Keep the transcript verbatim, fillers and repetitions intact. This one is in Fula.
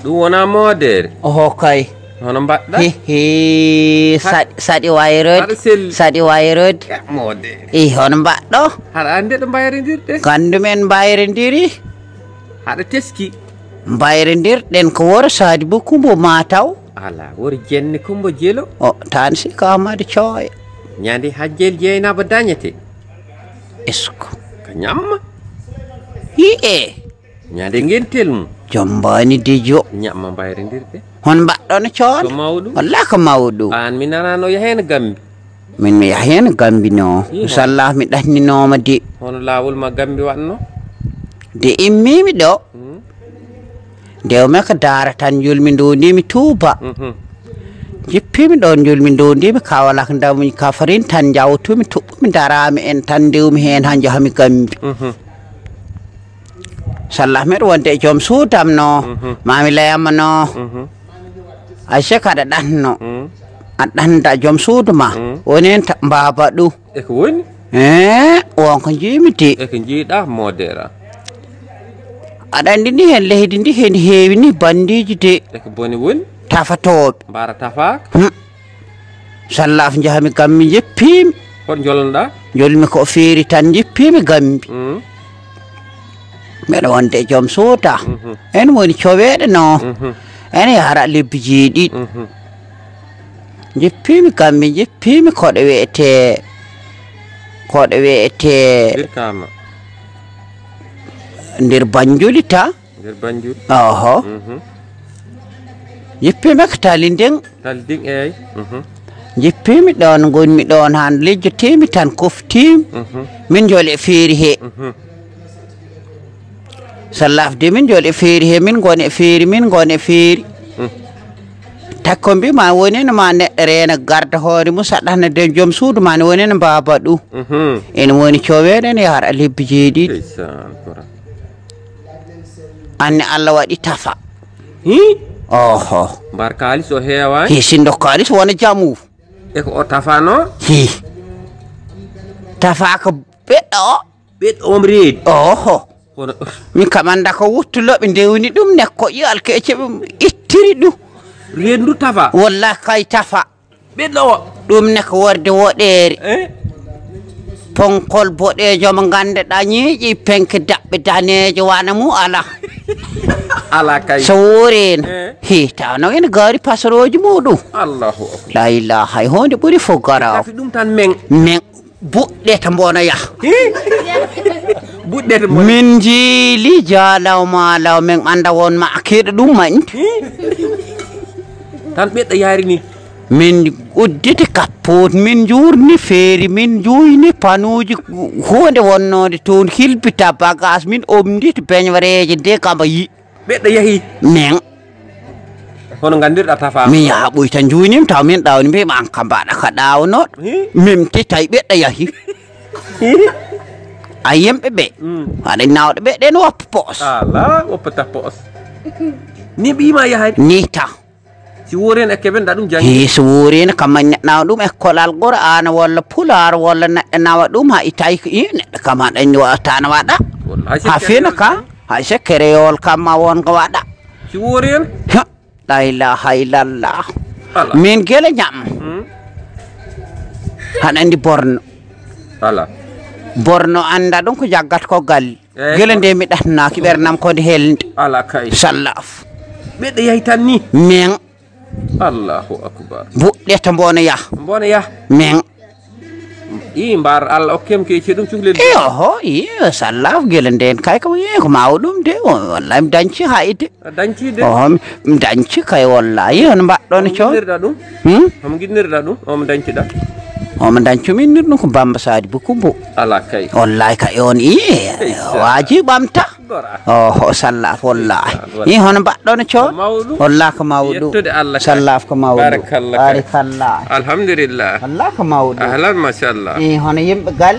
Ɗum wonaa moodeere. Oho kay. Hono mbaɗɗa? Hihi, saɗi, saɗi wayrode. Haɗa selli. Saɗi wayrode. Eh, moodeere. I, hono mbaɗɗo? Haɗa anndi ɗo mbayrondirɗen? Ganndum en mbayrondiri. Haɗa teski? Mbayrondirɗen ko woro Saadi Bukumbo maa taw. Alaa, woro jenne Kumbo Jelo. O, taan si ka Amadu Cooya. Ñande hajjel Jeynaba dañete. Esko. Ka ñamma. Hi'e. Ñande ngentel mum. Jombaani dejo. Ñamma mbayrondirɗe. Hon mbaɗɗon coon? Ko mawɗum. Walla ko mawɗum. Aan mi nanaano yaha heen Gambi. Min mi yaha heen Gambi no. Ii, hon. Sallah mi ɗanninooma de. Hono laawol ma Gambi waɗno? De immiimi ɗo. Hmm. Ndewmi ko daara tan njulmi ndowndimi Tuuba. Mhm. Njippiimi ɗoon njulmi ndowndimi Kawlak ndawmi Kafarin tan njawtumi tuɓɓumi daraami en tan ndewmi heen haa njahmi Gambi. Mhm. Sallah mbeɗa wonde e joom suudam no. Mhm. Mami leyama no. Mhm. Ay sek aɗa ɗanno. Mhm. Aɗa ɗannda joom suudu ma. Mhm. Woni en ta-, mbaaba ɗu. E ko woni? Eh, won ko njiimi de. E ko njiiɗa modera? Aɗa anndi ni heen leydi ndi heen heewi ni banndiiji de. E ko boni woni? Tafatooɓe. Mbaara tafaaka? Hmm. Sallaaf njahmi Gambi njippiimi. Hoto njolnoɗaa? Njolmi ko feeri tan njippiimi Gambi. Mm. Mbeɗa wonde e joom suuta. Mhm. En woni coweeɗe no. Mhm. En yahara lebbi jeeɗiɗi. Mhm. Njippiimi Gambi, njippiimi koɗo wiyetee, koɗo wiyetee Birkama. Nder Banjuli ta. Nder Banjul. Oho. Mhm. Njippiimi ko tali ndin. Tali ndin, eey. Mhm. Njippiimi ɗoon, ngonmi ɗoon haa lijjotiimi tan koftiimi. Mhm. Min njole feeri he. Mhm. Sallaaf de min njole feeri he, min ngone feeri, min ngone feeri. Mhm. Takko mbi ma woni no ma neɗɗo reena garda hoore mum saɗana de joom suudu ma ne woni no mbaaba ɗum. Mhm. Ene woni coweɗen yahar a lebbi jeeɗiɗi. Ndeysaan, kora. Anne Allah waɗi tafa. Hi? Oho. Mbar kaalis o heewaani? Hi, sindo kaalis wona jamu. E ko o tafano? Hi. Tafa ko ɓeɗɗo o. Ɓeɗɗo om reedi? Oho. Kono min kam annda ko wuttuloɓe ndewni ɗum nekko ƴiwal kece ɓe ittiri ɗum. Reedu tafa? Wallahi kay tafa. Ɓiɗɗo o? Ɗum ne ko worde woɗeere. Eh? Ponkol boɗeejo mo ngannduɗaa ñiiƴi penke daɓɓe daneejo wano mum alaa. Alaa kay. So wuuriino. Eh? Hi, taw noon ene gaari pasarooji muɗum. Allahu akbar. La ilaha, hay honde ɓuri fof garaaw. Tafi ɗum tan men. Men. Buɗɗe to mbonoya. Hi? Buɗɗe to mbonoya. Min njiili jaalaw maalaw, min annda won ma keɗo ɗum ma inde. Hi? Tan ɓeɗɗo yaari ni. Min udditi kappoot, min njuurni feeri, min njuuyni panuuji huunde wonnode toon, hilbita bagaas, min omnditi beñwareeje nde kamba yi. Ɓeɗɗo yahi. Min. Hono nganndirɗa tafa? Min yaha ɓoy tan njuuynim taw min ɗawni mbiymi an kam mbaɗa ka ɗawnoɗo. Hi? Min ti tawi ɓeɗɗo yahi. Hi? A yimɓe ɓe. Mm. Aɗa nawɗo ɓe ɗen woppa poos. Ala, woppa ta poos. Ni ɓiyma yahari? Ni ta. Si wuuri en e keɓen ɗa ɗum janngi? Hi, so wuuri en kam neɗɗo nawa ɗum école Alqur'aana walla Pulaar walla neɗɗo nawa ɗum ha i tawi ko i neɗɗo kam haɗa anndi wata na waɗa. Wallahi, si ha fina créole ka, hay so créole kam ma won ko waɗa. Si wuuri en? Ha, la ilaha illallah. Ala. Min gele ñam. Hmm. Haɗa anndi Borno. Ala. Borno annda ɗum ko jaggat ko galli. Eh. Gele nde mi ɗatnaaki ɓernam ko nde helnde. Ala kay. Sallaf. Ɓeɗɗo yahi tan ni? Men. Allahu akbar. Buɗɗe to mbono yah. Mbono yah. Men. I mbar Allah okkem ke ce ɗum cuhlel. Iyo, ho, iyo, sallaf gele nden kay ko, iyo, ko mawo ɗum de, o, wallahi mi dañci ha ide. A dañci de? Oho, mi, mi dañci kay wallahi, hono mbaɗɗon co? Homo ginnirɗa ɗum? Hmm? Homo ginnirɗa ɗum? Omo dañciɗa? Omo dañcu min nir ɗum ko Bamba Sadi Bukumbo. Ala kay. Wallahi kay on, iyo, ndeysaan. Waaji ɓamta. Gora. Oho, sallaf, wallahi. Ndeysaan, wallahi. Ni hono mbaɗɗon co? Ko mawɗum. Wallahi ko mawɗum. Yettude Allah kay. Sallaf ko mawɗum. Barakallah kay. Barakallah. Alhamdulillah. Wallahi ko mawɗum. Ahlan, machallah. Ni hono yimɓe gal.